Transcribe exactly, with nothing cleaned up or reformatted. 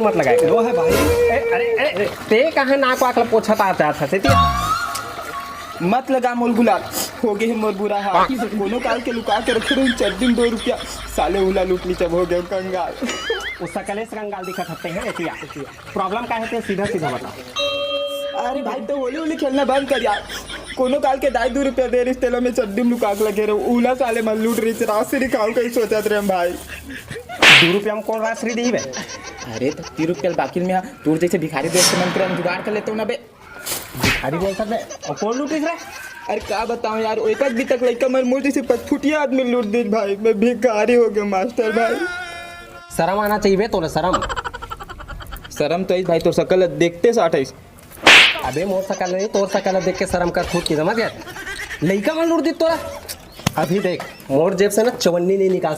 मत लगाए कर। लो है भाई। ए, अरे, अरे, ते काहे नाक वाक ल पोछत आ जात हस एती? मत लगा मोर गुलाल, हो गे हे मोर बुरा हाल। कोनो काल के लुका के रखे रही चड्डी में दो रुपया, साले उला लूट ली जब हो गे कंगाल। वो सकले से कंगाल दिखत हते हैं एतिया। प्रॉब्लम का है ते सीधा सीधा बता। अरे भाई, तो होली होली खेलना बंद कर यार। कोनो काल के दाई दो रुपया दे रही, तेला मैं चड्डी में लुका के लगे रहूं, उला साले मन लूट रही, राशि दिखाओ कहीं सोचत रहे हम भाई। दो रुपया में कौन राशि दी बे? अरे तो तीन रुपया बाकी में तोर जैसे भिखारी दोस्त मन के जुगाड़ कर लेते हो ना बे। भिखारी बोल सकते हैं। और कौन लूटिस रे? अरे का बताऊं यार, एक आध भी तक लइका मन मोर जैसे पचफुटिया आदमी लूट दीस भाई। मैं भिखारी हो गया मास्टर भाई। शर्म आना चाहिए बे तोला, शर्म। शर्म तो इस भाई, तोर सकल देखते साठ है। अबे मोर सकल नहीं, तोर सकल देख के शर्म कर खुद की, समझ गया? लइका मन लूट दीस तोला। अभी देख, मोर जेब से ना चवन्नी नहीं निकाल